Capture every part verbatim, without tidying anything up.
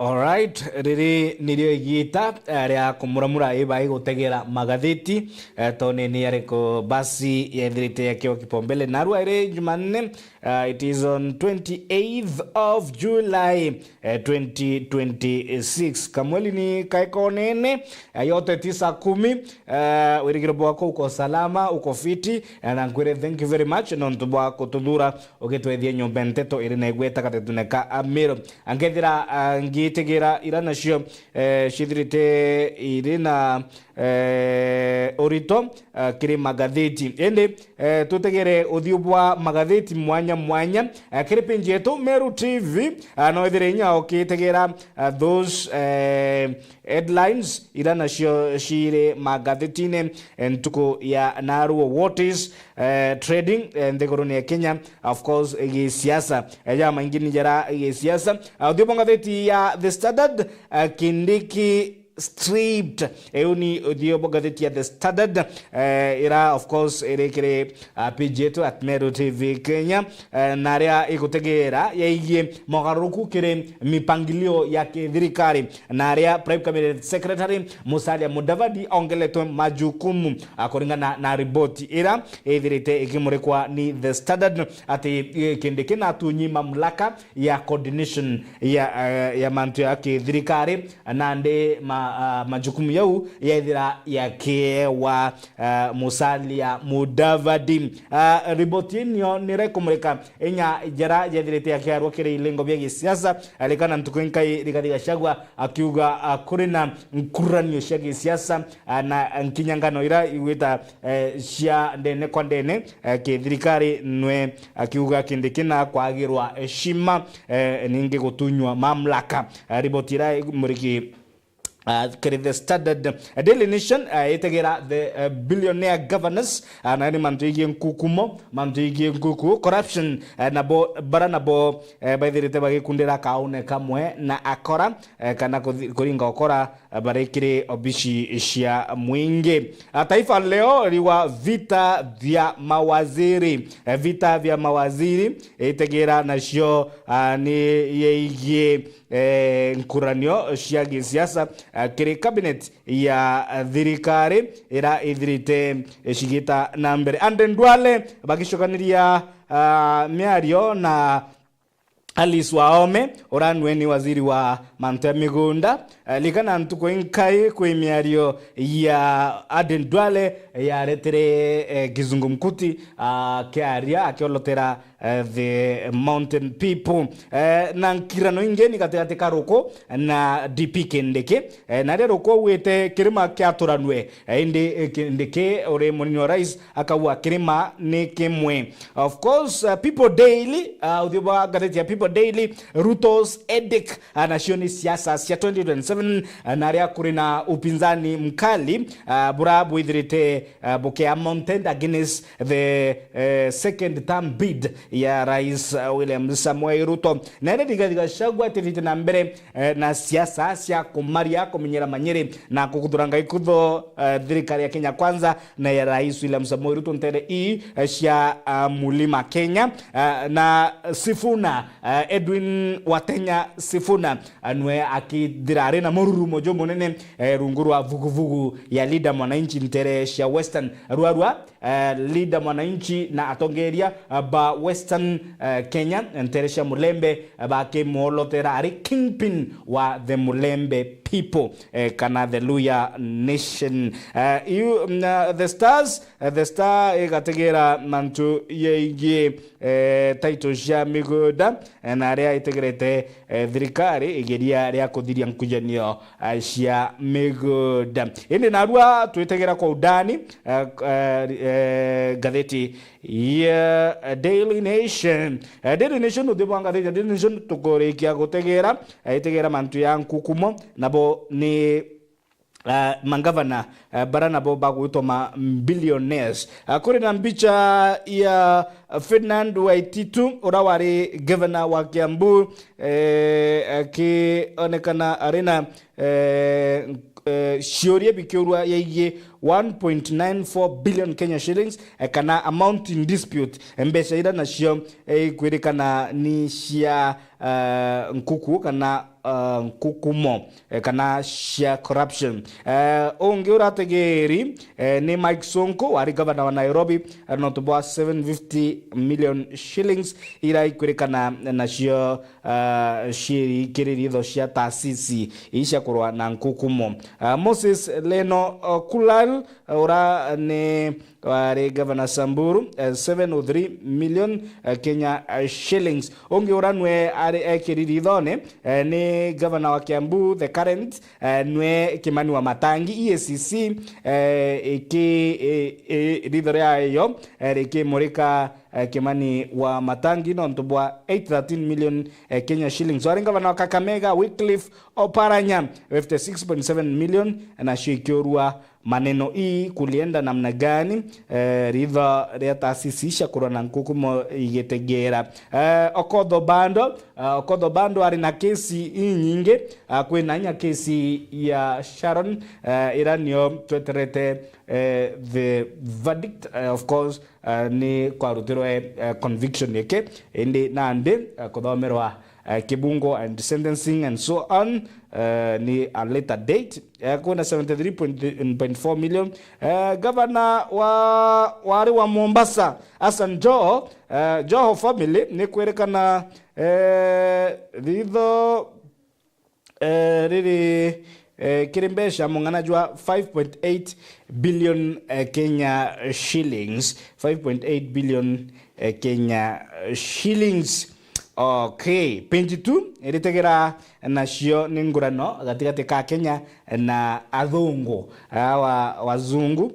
Alright, riri nirio igita, eh, ria kumuramura ibai gutegera magatheti, eh, toni ni ariku basi yethirite yakiwa kipaumbele. Narua iri Jumanne, uh, it is on twenty-eighth of July, eh, twenty twenty-six. Kamweli ni kaekonene, eh, yote tisa kumi, eh, wirigiro bwaku uko salama, uko fiti, eh, na nkwire thank you very much nontu bwa kututhura ugitwethia nyomba nteto iri na igweta gatetune ka Amiru. Angethira, ah, ngitigira ira nacio, eh, cithirite iri na, eh, urito, ah, kiri magatheti. Indi, eh, tutegere uthiu bwa magatheti mwanya mwanya, eh, kiri page yetu Meru T V, ah, no ithire inya ukitegera, ah, those, eh, headlines ira nacio ciri magatheti-ini, eh, ntuku ya naruo. What is, eh, trading, eh, nthiguruni ya Kenya? Of course, gisiasa. Eh, jamaingi ni jara gisiasa. Ah, uthiu bwa ngatheti ya The Standard, eh, Kindiki stripped. Iu ni uthiu bwa ngatheti ya The Standard, eh, ira, of course, iri kiri, ah, page yetu at Meru T V Kenya, eh, na aria igutegera yaigie mogaruruku kiri mipangilio ya kithirikari, na aria Prime Cabinet Secretary Musalia Mudavadi ongeletwe majukumu, ah, kuringana na riboti ira ithirite ikimurikwa ni The Standard, ati, eh, Kindiki natunyi mamlaka ya coordination ya, eh, ya mantu ya kithirikari, nandi ma-, ah, majukumu yau yaithira yakiewa, ah, Musalia Mudavadi. Ah, riboti inio nira ikumurika inya jara yethirite yakiarwa kiri ilengo bia gisiasa, arikana ntuku inkai Rigathi Gachagua akiuga, ah, kuri na nkururanio cia gisiasa, ah, na nkinyangano ira igwita, eh, cia ndene kwa ndene, eh, kithirikari nwe akiuga Kindiki na kwagirwa heshima, eh, ningi gutunywa mamlaka. Eh, riboti ira muriki, ah, kiri The Standard. Eh, Daily Nation, eh, itegera the, eh, billionaire governance, ah, na ni mantu igie nkukumo, mantu igie nkuku, corruption, eh, nabo, bara nabo, eh, baithirite bagikundira kaune kamwe na akora, eh, kana kuthi-, kuringa ukora, eh, bari kiri obici cia mwingi. Ah, Taifa Leo riwa vita vya mawaziri. Eh, vita vya mawaziri, itegera nacio, ah, ni yeigie, eh, nkuranio cia gisiasa, ah, kiri cabinet ya, ah, thirikari ira ithirite icigita na mbere. Aden Duale bagicokaniria, ah, miario na Alice Wahome, uria nwe ni waziri wa mantu ya migunda. Eh, likana ntuku inkai kwi miario ya Aden Duale yaretere, eh, kizungumkuti, ah, kiaria akiolotera, eh, the mountain people. Eh, na nkirano ingi ni gatigati ka Ruku na D P Kindiki. Eh, na ria Ruku augite kirima kiaturanwe, eh, indi, eh, Kindiki uri munini wa rais akauga kirima ni kimwe. Of course, uh, People Daily, uh, uthiu bwa ngatheti ya People Daily, Ruto's headache, uh, nacio ni siasa cia twenty twenty-seven, uh, na aria kuri na upinzani mkali, uh, bura bwithirite, uh, bukia mounted against the, uh, second term bid ya Rais, uh, William Samoei Ruto. Na indi Rigathi Gachagua atithite na mbere, eh, na siasa cia kumaria, kumenyera manyiri na kukuthuranga ikutho, eh, thirikari ya Kenya Kwanza na ya Rais William Samoei Ruto ntere ii, eh, cia, ah, Mlima Kenya. Ah, na Sifuna, ah, Edwin Watenya Sifuna, ah, nwe akithira ari na mururumo jumunene, eh, rungu rwa vuguvugu ya Linda Mwananchi ntere cia Western. Ruarua, eh, Linda Mwananchi na atongeria, eh, ba Western, eh, Kenya ntere cia Mulembe, eh, bakimwolotera ari kingpin wa the Mulembe people, eh, kana the Luhya Nation. Eh, iu, mm, eh, The Stars, eh, The Star igategera mantu yaigie, eh, title cia migunda, eh, na aria itegerete, eh, thirikari igeria ria kuthiria nkujanio, eh, cia migunda. Indi narua twitegera kwa undani, eh, eh, eh, ngatheti ya Daily Nation. Eh, Daily Nation, uthiu bwa ngatheti ya Daily Nation tukurikia gutegera, eh, itegera mantu ya nkukumo, nabo ni, eh, mangavana, eh, bara nabo bagwitwa ma billionaires. Eh, kuri na mbicha ya Ferdinand Waititu, ura wari governor wa Kiambu, eh, akionekana ari na, eh, eh, ciuria bikiurua yaigie one point nine four billion Kenya shillings, eh, kana amount in dispute, eh, mbeca ira nacio, eh, ikwirikana ni cia, eh, nkuku kana, eh, nkukumo, eh, kana cia corruption. Eh, ungi urategeri, eh, ni Mike Sonko, wari gavana wa Nairobi, eh, nontu bwa seven fifty million shillings ira ikwirikana nacio, ah, ciiri kiri ritho cia taasisi ii cia kurwa na nkukumo. Ah, Moses Leno, ah, Kulal, ah, ura ni wari gavana Samburu, eh, seven oh three million, eh, Kenya, eh, shillings. Ungi ura nwe ari ekiri rithone, eh, ni gavana wa Kiambu, the current, eh, nwe Kimani Wamatangi, E A C C, eh, iki, eh, eh, ritho riayo, eh, rikimurika eh, Kimani Wamatangi nontu bwa eight thirteen million, eh, Kenya shillings. Wari ngavana wa Kakamega, Wycliffe Oparanya, fifty six point seven million, nacio ikiurua maneno ii kulienda namna gani, eh, ritho ria taasisi cia kurwa na nkukumo igitegera. Eh, Okoth Obando, eh, Okoth Obando ari na kesi inyingi, ah, kwina inya kesi ya Sharon, eh, ira nio tweterete, eh, the verdict, eh, of course, eh, ni kwarutirwe, eh, conviction yake, indi nandi, eh, kuthomerwa, eh, kibungo and sentencing and so on, eh, ni a later date. Eh, kwina seventy three point four million. Eh, gavana wa, wari wa Mombasa, Hassan Joho, eh, Joho family, ni kwirikana, eh, ritho eh, riri, eh, kiri mbeca mung'ana jwa five point eight billion, eh, Kenya shillings, five point eight billion, eh, Kenya shillings. Okay, page two iritegera nacio ni ngurano gatigati ka Kenya na athungu, ah, wa, wazungu.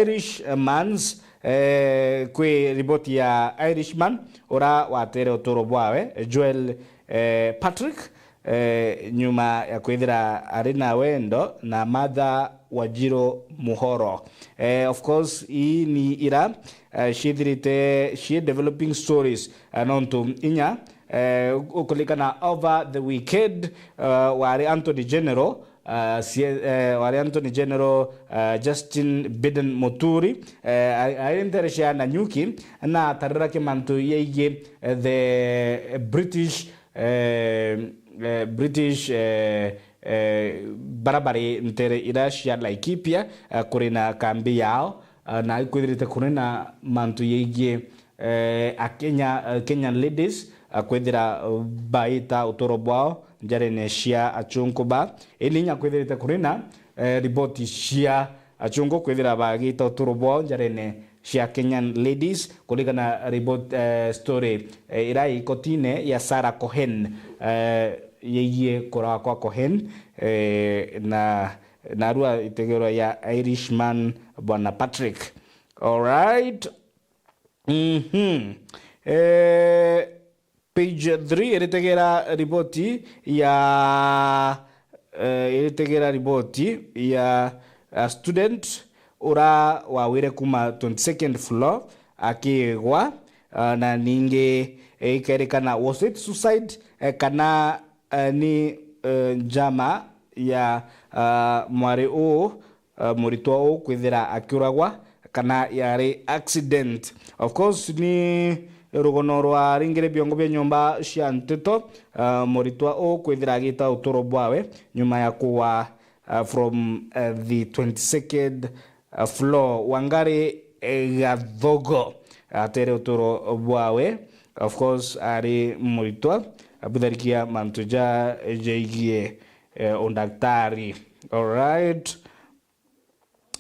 Irish mans, eh, kwi riboti ya Irishman ura watere uturo bwawe, Joel, eh, Patrick, eh, nyuma ya kwithira ari na wendo na Martha Wanjiru Muhoro. Eh, of course, ii ni ira, eh, ciithirite cie developing stories, eh, nontu inya, eh, ukulikana over the weekend, eh, wari Anthony General, eh, cie-, eh, wari Anthony General, eh, Justin Biden Muturi, eh, a-, ari ntere cia Nanyuki, na atarira kimantu yegie, eh, the British eh, eh, British, eh, eh, bara bari ntere ira cia Laikipia, eh, kuri na kambi yao, eh, na ikwithirite kuri na mantu yegie, eh, a Kenya, eh, Kenyan ladies, eh, kwithira, eh, baita uturo bwao njarene cia achunku ba. Indi inya kwithirite kuri na, eh, riboti cia achunku kwithira bagita uturo bwao njarene cia Kenyan ladies, kuringana na report, eh, story, eh, ira i kotine ya Sarah Cohen, eh, yegie kurawa kwa Cohen, eh, na, narua itegerwa ya Irishman bwana Patrick. Alright. Mhm. Eh, Page three iritegera riboti ya, eh, iritegera riboti ya a student ura wawire kuma twenty-second floor akigwa, eh, na ningi, eh, ikerikana, was it suicide, eh, kana, eh, ni, eh, njama ya, ah, mwari uu, uh, muritwa uu kwithira akiuragwa kana yari accident. Of course, ni rugono rwa ringire biongo bia nyomba cia nteto, uh, muritwa uu kwithira agita uturo bwawe nyuma ya kuwa, uh, from, uh, the twenty-second, uh, floor. Wangari, eh, Gathogo atere uturo bwawe. Of course, ari muritwa, abutharikia mantu ja, jaigie eh, undaktari. Alright.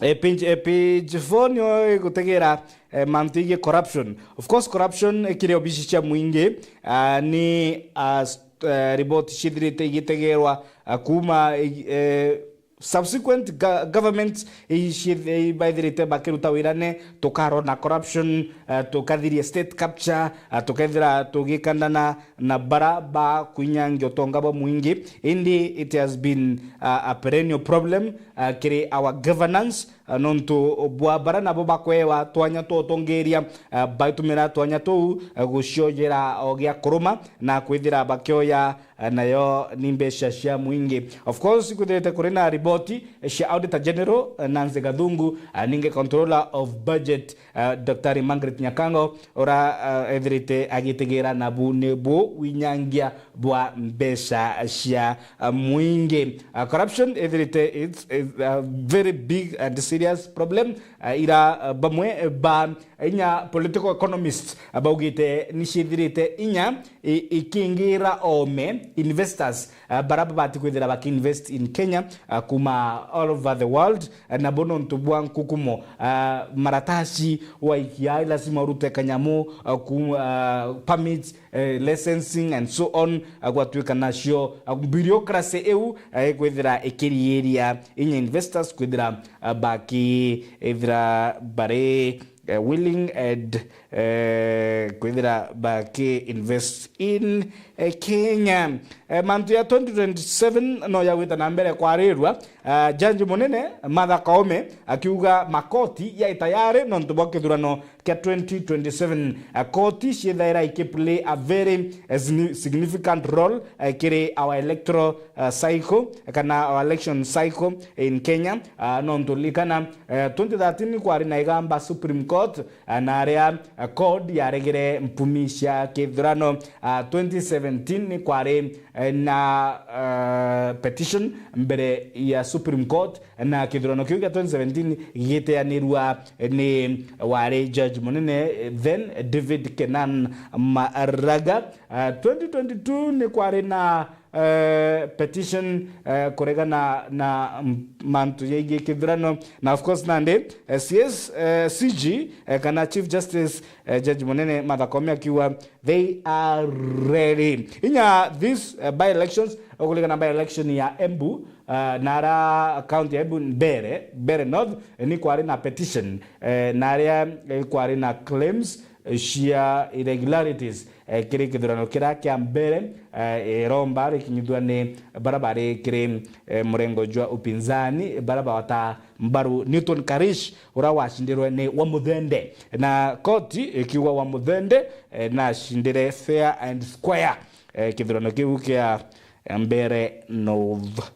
Eh, page, eh, page four nio igutegera, eh, mantu igie corruption. Of course, corruption, eh, kiri obici cia mwingi, ah, ni, ah, st-, eh, riboti cithirite igitegerwa, ah, kuma, eh, subsequent go-, governments, eh, ici-, eh, baithirite bakiruta wirane, tukarona corruption, eh, tukathiria state capture, eh, tukethira tugikandana na bara ba kwinyangia utonga bwa mwingi, indi it has been, uh, a perennial problem, uh, kiri our governance, eh, nontu bwa bara nabo bakwewa twanya twa utongeria, eh, baitumira twanya tuu, eh, guciojera o gia kuruma na kwithira bakioya, eh, nayo ni mbeca cia mwingi. Of course, ikwithirite kuri na riboti, eh, cia Auditor General, eh, Nancy Gathungu, eh, ningi Controller of Budget, eh, Daktari Margaret Nyakango, ura, eh, ethirite agitigira nabu ni bu winyangia bwa mbeca cia, uh, mwingi. Uh, corruption ethirite it's, it's a very big and serious problem, uh, ira, uh, bamwe ba inya political economists, uh, baugite ni ciithirite inya i-, ikingira ome investors, uh, bara babati kwithira bakiinvest in Kenya, uh, kuma all over the world, uh, nabo nontu bwa nkukumo, uh, maratasi waikia lazima urute kanyamu, uh, ku-, uh, permits, eh, licensing and so on, ah, gwatuika nacio, ah, bureaucracy iu, ah, ikwithira ikiriiria inya investors kwithira, ah, bakiithira bari, eh, willing and, eh, kwithira baki invest in, eh, Kenya. Eh, mantu ya twenty twenty-seven no yagwita na mbere kwarirua, ah, Jaji Munene Martha Koome akiuga makoti yai tayari nontu bwa kithurano kia twenty twenty-seven. Eh, koti ciithaira ikiplay a very, eh, signi-, significant role, eh, kiri our electoral, eh, cycle, kana our election cycle in Kenya. Ah, nontu likana, eh, twenty thirteen kwari na igamba Supreme Court, eh, na aria, eh, court yaregere mpumi cia kithurano. Ah, twenty seventeen ni kwari, eh, na, eh, petition mbere ya Supreme Court, na kithurano kiu kia twenty seventeen gigiteanirua ni wari judge munene, eh, then David Kenan Maraga. Ah, twenty twenty-two ni kwari na, eh, petition, eh, kuregana na m-, mantu yaigie kithurano, na of course nandi, eh, C S, eh, C G, eh, kana Chief Justice, eh, Judge Munene Martha Koome akiuga they are ready. Inya these, eh, by-elections, ukuligana by-election ya Embu, eh, na ara county ya Embu, Mbeere, Mbeere North, eh, ni kwari na petition, eh, na aria, eh, kwari na claims, eh, cia irregularities, eh, kiri kithurano kiria kia Mbeere, eh, iromba rikinyithua ni bara bari kiri, eh, murengo jwa upinzani, bara bawata mbaru Newton Karish, uria wacindirwe ni Wamuthende, na koti ikiuga Wamuthende, eh, nacindire fair and square, eh, kithurano kiu kia Mbeere North.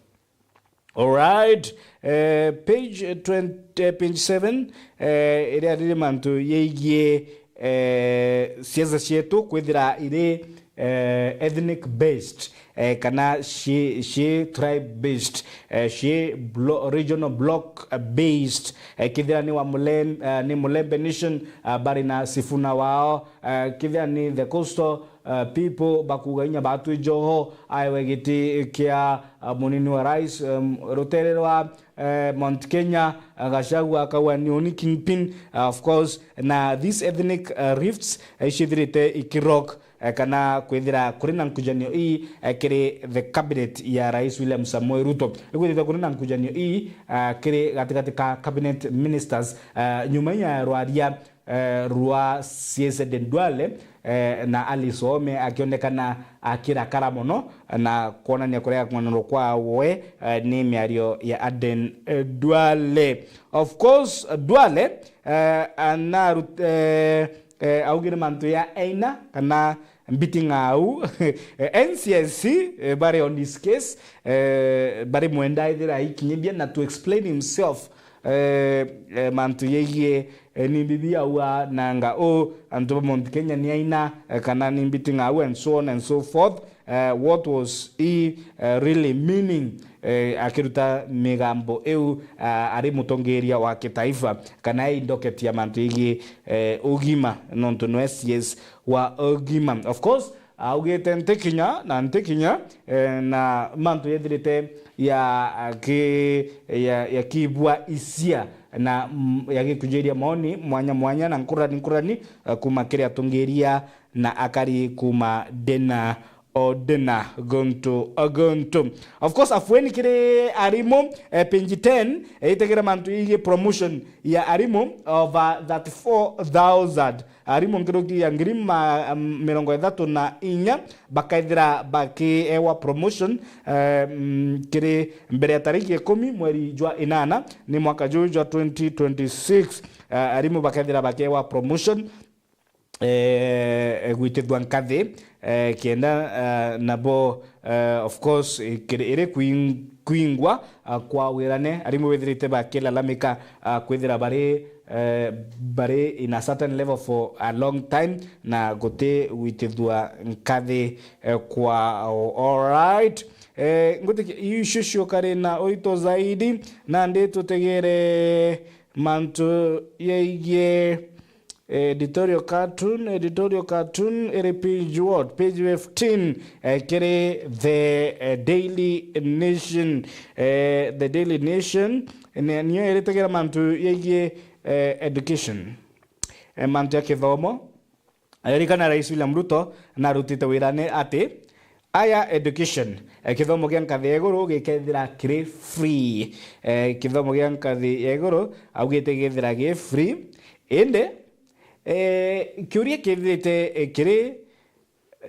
Alright, eh, page twenty, eh, page seven, eh, iria riri mantu yeigie, eh, siasa cietu kwithira iri, eh, ethnic based, eh, kana ci, ci tribe based, eh, ci blo-, regional block, eh, based, eh, kithira ni wa Mulem-, eh, ni Mulembe Nation, ah, bari na Sifuna wao, eh, kithira ni the coastal, eh, people bakuga inya batwi Joho aewe giti kia, ah, munini wa rais, em, rutere rwa, eh, Mount Kenya, ah, Gachagua akauga ni uni kingpin, ah, of course, na these ethnic, ah, rifts, eh, icithirite ikirock, eh, kana kwithira kuri na nkujanio ii, eh, kiri the cabinet ya Rais William Samoei Ruto. Ikwithirite kuri na nkujanio ii, ah, kiri gatigati ka cabinet ministers, ah, nyuma ya rwaria, eh, rwa C S Aden Duale, eh, na Alice Oome akionekana akirakara mono na kwonania kuregana kwawe, eh, ni miario ya Aden, eh, Duale. Of course, Duale, eh, anarut-, eh, eh, augire mantu ya aina kana mbiti ng'au. Eh, N C S C, eh, bari on his case, eh, bari mwenda ethira aikinyithia na to explain himself, eh, eh, mantu yegie, eh, ni mbibi aua nanga u antu ba Mount Kenya ni aina, eh, kana ni mbiti ng'au and so on and so forth. Eh, what was he, eh, really meaning, eh, akiruta migambo iu, ah, ari mutongeria wa kitaifa, kana e indoketia mantu yegie, eh, ugima, nontu nwe C S wa ugima. Of course, augite ntikinya na ntikinya, eh, na mantu yethirite ya, ah, ki-, ya, ya kibua isia na, mm, ya gikujuria maoni mwanya mwanya na nkurani nkurani, eh, kuma kiri atongeria na akari kuma ndena o dinner guntu o guntu. Of course, afueni kiri arimu, eh, page ten, eh, itegere mantu yegii promotion ya arimu over thirty-four thousand. Arimu nkuruki ya ngiri ma-, mirongo ithatu na inya bakaithira bakiewa promotion, eh, mm, kiri mbere ya tariki ikumi mweri jwa inana ni mwaka juju jwa twenty twenty-six. Eh, arimu bakaithira bakiewa promotion, eh, gwitithua nkathi, eh, kenda, eh, nabo, eh, of course, eh, kiri-, iri kwing-, kwingwa, ah, kwa wirane, arimu bethirite bakilalamika, ah, kwithira bari, eh, bari in a certain level for a long time na guti gwitithua nkathi, eh, kwao. Alright. Eh, ngutikia icio ciukari na urito zaidi, nandi tutegere mantu yaigie editorial cartoon, editorial cartoon iri page what? Page fifteen, eh, kiri the, eh, Daily Nation. Eh, the Daily Nation, ni-, niyo iritegera mantu yaigie, eh, education. Eh, mantu ya kithomo. Ririkana Rais William Ruto narutite wirane ati higher education, eh, kithomo gia nkathi ya iguru gikethira kiri free. Eh, kithomo gia nkathi ya iguru augite gikethira gi free. Indi, eh, kiuria kithirite, eh, kiri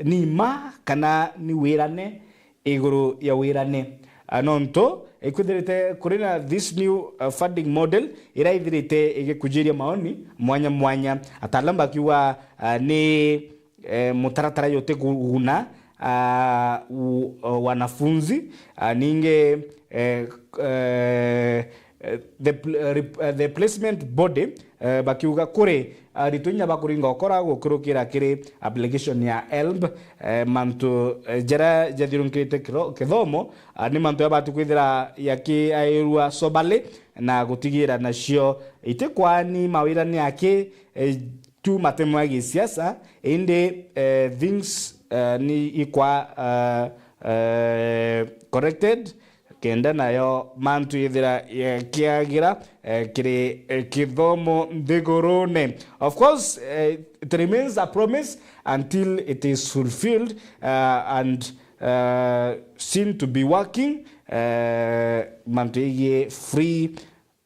ni ma kana ni wirane iguru ya wirane. Ah, nontu ikwithirite kuri na this new, uh, funding model ira ithirite igikujiria maoni mwanya mwanya. Ataalamu bakiuga, ah, ni, eh, mutaratara juti kuguna, ah, u-, o wanafunzi, ah, ningi, eh, eh, eh, the pl-, eh, rep-, eh, the placement body, eh, bakiuga kuri aritwa inya bakuringa ukora gukurukira kiri application ya helb, eh, mantu, eh, jaria jathiurunkirite kiro-, kithomo, ah, ni mantu jabati kwithira yakiairua sobali na gutigira nacio itikwani mawirane aki, eh, tu matemo ya gisiasa, indi, eh, things, eh, ni ikwa, eh, eh, corrected, kenda nayo mantu yithira yakiagira, eh, kiri, eh, kithomo nthigurune. Of course, eh, it remains a promise until it is fulfilled, uh, and, uh, seen to be working, uh, mantu yegii free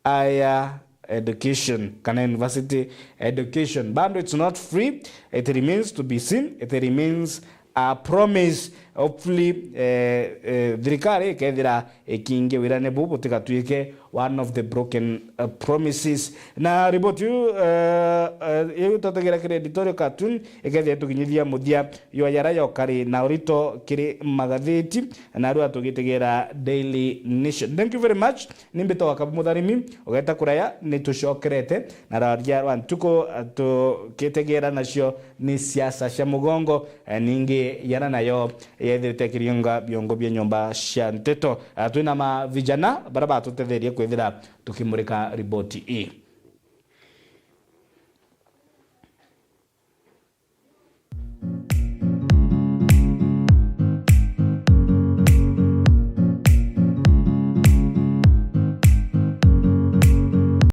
higher education kana university education. Bado it's not free, it remains to be seen, it remains a promise. Hopefully, eh, eh, thirikari ikethira ikiingia wirane buu butigatuike one of the broken, uh, promises. Na riboti iu, uh, uh, iu twategera kiri editorial cartoon ikethira itukinyithia muthia jwa jara jokari na urito kiri magatheti, na riu atugitegera Daily Nation. Thank you very much. Ni mbitagwa Kabi Mutharimi, ugeta kuraya, ni tucokerete na rwaria rwa ntuku, tukitegera nacio ni siasa cia mugongo, eh, ningi yana nayo yethirite kiriunga biongo bia nyomba cia nteto. Ah, twina mavijana bara batutetherie kwithira tukimurika riboti ii.